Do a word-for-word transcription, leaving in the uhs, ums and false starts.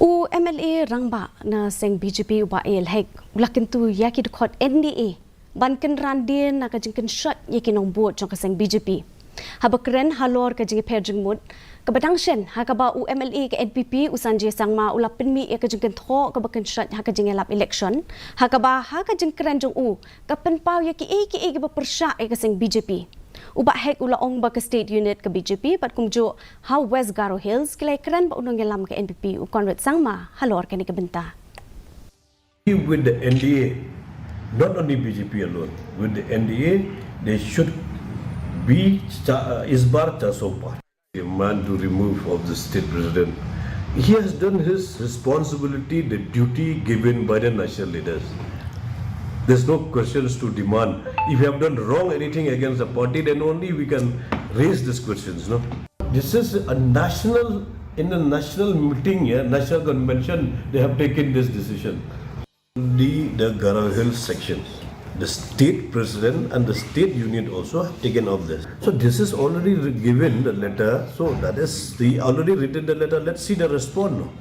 U M L A rangbah na seng B J P u Bah A L Hek u la kyntu ïa ki dkhot N D A ban kynran dien na ka jingkynshoit ïa ki nongbud jong ka seng B J P. Haba kren halor ka jingïapher jingmut kaba dang shen ha kaba u M L A ka N P P u Sanjay Sangma u la pynmih ïa ka jingkynthoh kaba kynshoit ha ka jingïalap election, ha kaba ha ka jingkren jong u ka pynpaw ïa kiei kiei kiba pyrshah ïa ka seng B J P. U Bah Hek u la ong ba ka state unit ka B J P bad kumjuh ha West Garo Hills ki la ïakren bad u nongïalam ka N P P u Conrad Sangma halor kane ka bynta. With the N D A, not only B J P alone, with the N D A, they should be cha- uh, is bar chaso par. A man to remove of the state president. He has done his responsibility, the duty given by the national leaders. There's no questions to demand. If you have done wrong anything against the party, then only we can raise these questions. No, this is a national, in a national meeting here, national convention, they have taken this decision. The, the Garo Hills section, the state president and the state unit also have taken up this. So this is already re- given the letter. So that is the already written the letter. Let's see the response. No?